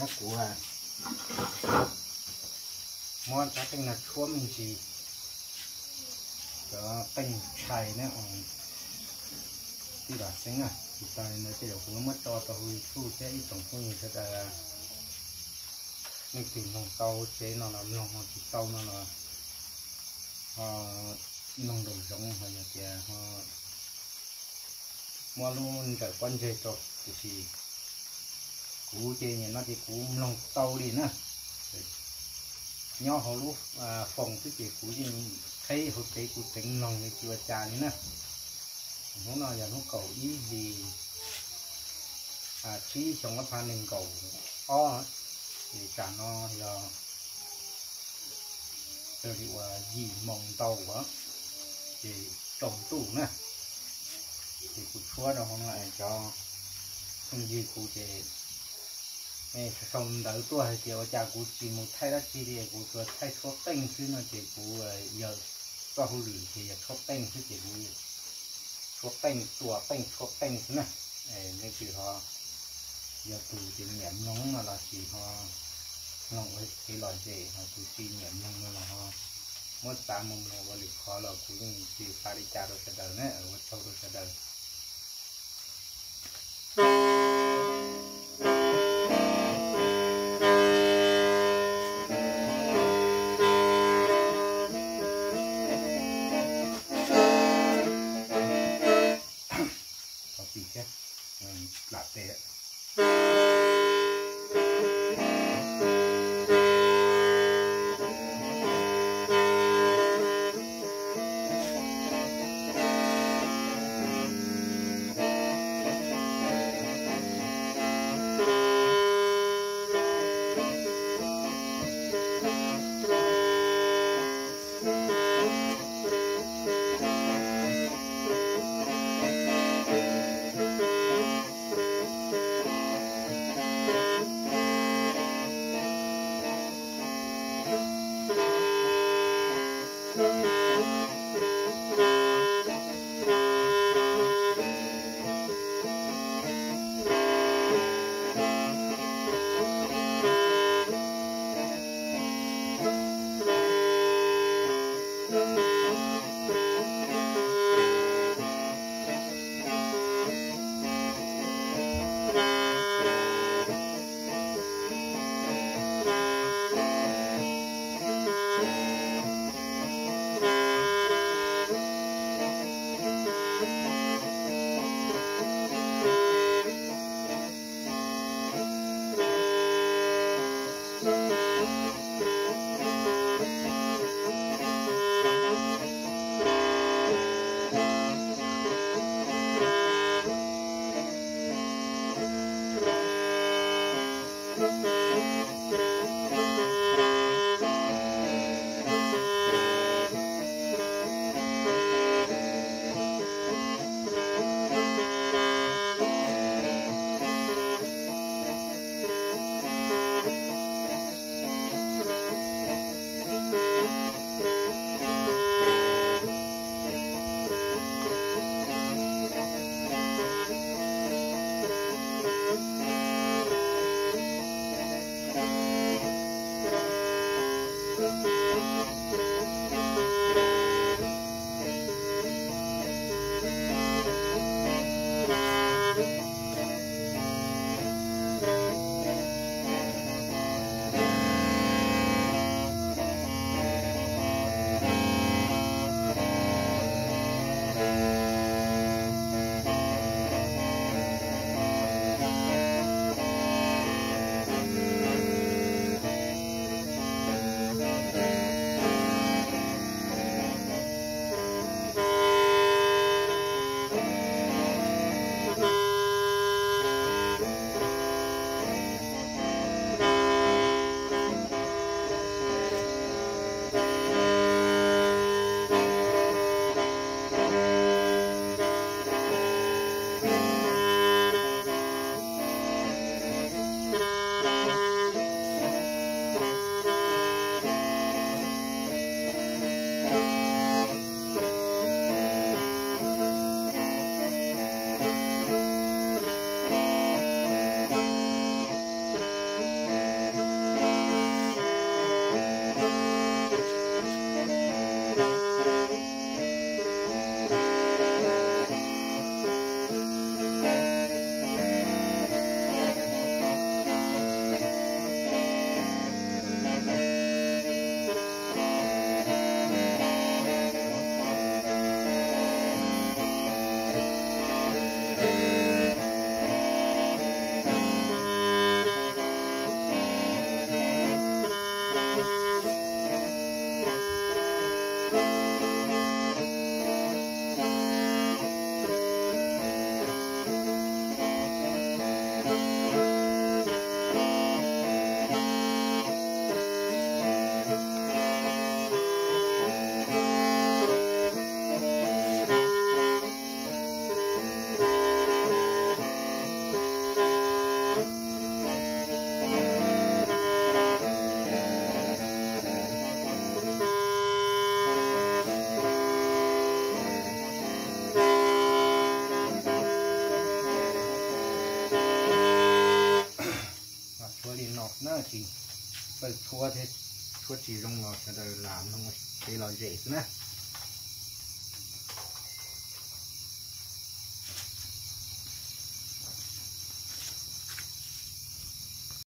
Kuv muab rab qeej no tshuab me ntsis, cov qeej tshais na, tij Vam Xeeb na. Tsis tas li ntawd tej zaum kuv muab tso rau hauv YouTube thiab ib tsoom phooj ywg sawv daws, leej twg mloog tau tsev no los mloog, mloog tsis tau no los ho mloog nraum zoov, ho yog tias ho muab lub ntsawm pob ntseg rau, tiam sis kuv ces nim no ces kuv mloog tau li na. Nyob hauv lub foos xwb ces kuv yeej qheb hauv tsev kuv teev mloog li tsis ua cas li na. Hnub no yog hnub kaum ib hlis tsib xyoo ob phav nees nkaum ob, ces tsam no yog raws li uas yim moos ntau, ces tsaus ntuj na. Ces kuv tshuab rau hauv no es cov phooj ywg kuv ces sau ntawv tuaj hais tias ua cas kuv tsis mus thaij dab tsi li, kuv tsuas thaij tshuab qeej xwb no ces kuv yawm txoj hauj lwm ces yog tshuab qeej xwb ces kuv tshuab qeej, tua qeej tshuab qeej xwb na. Leej twg ho yog tus ces nyiam mloog no los sis ho mloog ua kev lom zem, ho tus tsis nyiam mloog no los ho muab txav mus mloog ua lwm qhov los kuv yeej tsis xav li cas rau sawv daws na. Ua tsaug rau sawv daws. Thov txim thiab, lam tes. Tsis txawj tshuab thiab, tshuab tsis zoo los sawv daws lam mloog kev lom zem xwb na.